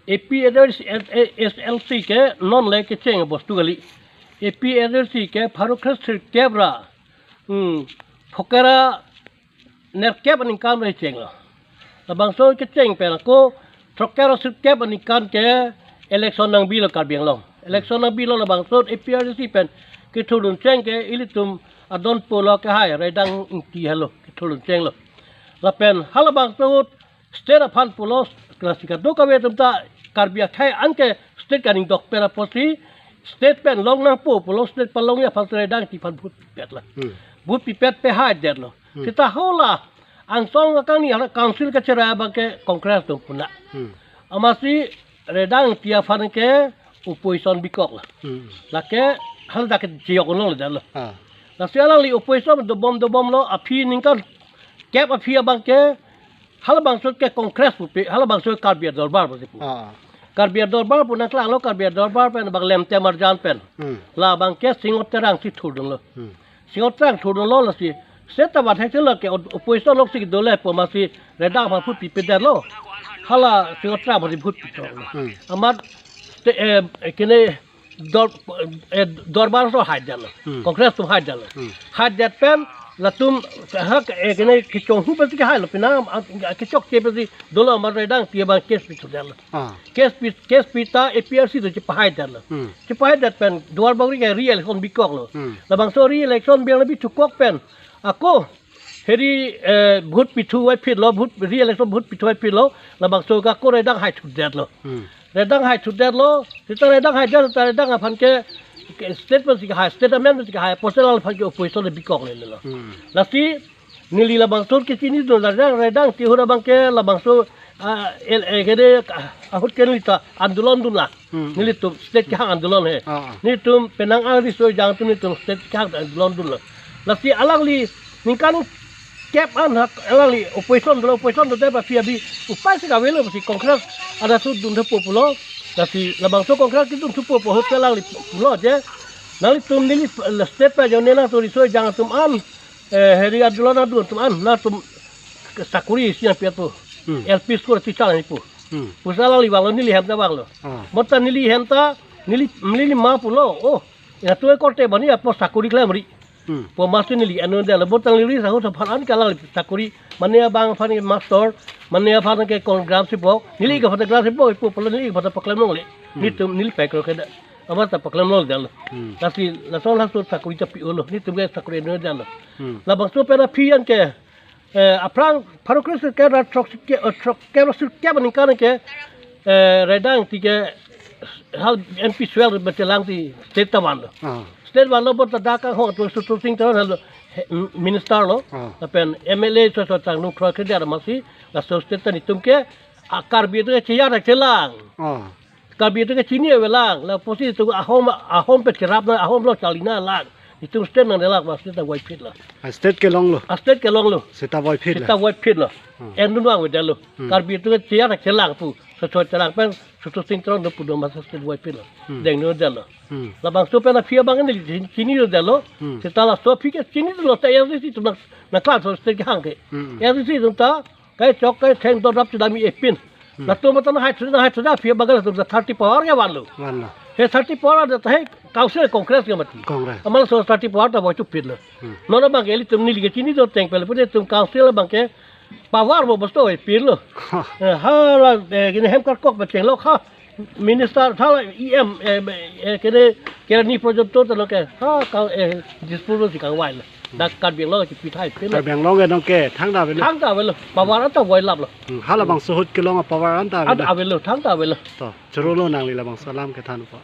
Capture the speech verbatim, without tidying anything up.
A P H L C ke non le kecheng bostu kali. A P H L C ke pharo kre sirkep ra, hmm, phokera nerkep aningkan lo chenglo. Labangso kecheng pen ako throkkep ra sirkep aningkan ke election nangbilo Karbi Anglong. Election nangbilo labangso A P H L C pen kethurdun cheng ke ilitum adon pulo ke hai Raidang Ingti helo kethurdun chenglo. Lapen halabangso state aphan pulo, klasi kadokave atum ta Karbi akhei anke state kaningdok pen apotsi state pen long nangpo pulo, state pen longji aphan Raidang Ingti aphan vote pipet la. Hmm. Vote pipet pe haidetlo. Hmm. Seta hala angsong akangni hala council kacherai abang ke Congress atum puna. Hmm. Amatsi Raidang Ingti aphan ke opposition bikok la. Hmm. Lake hala dak ke chiyok unlo le detlo. Ah. Lasi alangli opposition dobom dobomlo, aphi ningkan kep aphi abang ke halabangso ke Congress pupe, halabangso Karbi Adorbar pusi pu. Ah. Karbi Adorbar pu nangklanglo, Karbi Adorbar pen abang Lemtem Arjan pen. Hmm. Labang ke Singot Terang si thurdunlo. Hmm. Singot Terang thurdunlo lasi state ta bathek thelo ke op-, opposition lok si dole pu amatsi Raidang aphan vote pipedetlo. Hala Singot Terang aphan vote pitoklo. Hmm. Amat te, eh, kene dor-, eh, Dorbar so haidetlo. Hmm. Congress atum haidetlo. Hmm. Haidet pen latum ha, eh, kene kechonghu pensi kehailo, pina, ah, kechokche pensi dolo amat Raidang Ingti abang case pithurdetlo. Ah. Case pi, case pita A P H L C atum chepahaidetlo. Hmm. Chepahaidet pen Duar Bagori ke re-election bikoklo. Hmm. Labangso re-election biang le bithukok pen ako heri, eh, vote pithu vaipitlo, vote re-election vote pithu vaipitlo, labangso ke ako Raidang haithurdetlo. Hmm. Raidang haithurdetlo, seta Raidang haidet, seta Raidang aphan ke, ke state pensi kehai, state amen pensi kehai, posel aphan ke opposition le bikok lelelo. Hmm. Lasi neli labangso kechinidun Raidang, Raidang Ingti ahut abang ke labangso, ah, el, eh, kede, ah, ahut ke neli ta andolon dunlo. Hmm. Nelitum state kehang andolon he. Ah, ah. Nelitum penang ari soi jang atum nelitum state kehang andolon dunlo. Lasi alangli ningkan kep an hak alangli opposition dolo, opposition do, tapi abi upai si kavelo si Congress ada su dun thepo pulo. Lasi labangso Congress kedun thupo pu ahut ke alangli pulo je. Nanglitum neli, eh, state pa jone nangtum riso ejang atum an, eh, heri andolon adun atum an, nangtum sakori isi nangpi pu. Hmm. L P school teacher nangpi pu. Hmm. Pusi alangli vanglo, neli hem ta vanglo. Ah. Bonta neli hem ta, neli, neli ma pulo. Oh, ya tu korte bani apo sakori klemri. Hmm. Pu amatsi neli anu detlo, bonta neli sahut aphan an ke alangli sakori, mane abang aphan ke master, mane aphan ke kon gram sipok, neli ke aphan gram sipok, ipu pulo neli ke aphan paklem longle. Hmm. Nelitum, neli pekro ke da. Amat ta paklem longledetlo. Hmm. Lasi lason laso sakori ta pi-olo, nelitum ke sakori anu detlo. Hmm. Labangso pen aphi an ke, eh, aphrang pharo kre sirkep ra throk sirkep, eh, throkkep ra sirkep aningkan ke, eh, Raidang Ingti ke hal M P swell betelang si state ta vanlo. Ah. State vanlo bonta dak ahong tu Sutu Sing Teron halo, he, minister lo. Ah. Lapen M L A so so tang nu kroi kre dia masi, laso state ta nelitum ke, a Karbi atum ke cheya dak chelang. Ah. Karbi atum ke chini avelang, la apotsi itum ahom, ahom pen cherap nang, ahom lo charli nanglang. Itum state nangdelak ma state ta vaipitlo. A state kelonglo. A state kelonglo. Seta vaipitlo. Seta vaipitlo. Hmm. Endun vangvedetlo. Hmm. Karbi atum ke cheya dak chelang pu. Sosoi chelang pen Sutu Sing Teron do pu do ma state vaipitlo. Hmm. Dengdundetlo. Hmm. Labangso pen aphi abang neli chin-, chinidetlo. Hmm. Seta laso aphi ke chinilo ta A I C C atum nang, nangklang so state kehang ke. Hmm. A I C C atum ta kai chok kai theng dodap chedam-i epin. Hmm. Latum mata nanghaithu, nanghaithu aphi abang latum ta thirty power ke vanlo. Vanlo. He thirty power ta he council Congress ke mati. Congress. Amat laso thirty power ta voitu pitlo. Hmm. Non abang ke ilitum neli ke chini do teng pele pute itum council abang ke power bo bosto epinlo. Ha. Eh, hala, eh, kene hem karkok bechenglo ha. Minister thala E M, eh, eh, kene, kene ni porjonto ta nonke. Ha, ka, eh, disposal si kangvai lo. Dak Karbi Anglong si pithai pele. Karbi Anglong ke nonke, thangta avelo. Thangta avelo. Power anta voilaplo. Hmm, halabangso ahut kelong a power anta avelo. Anta avelo, thangta avelo. To, chorolo nangli labangso alam kethan po.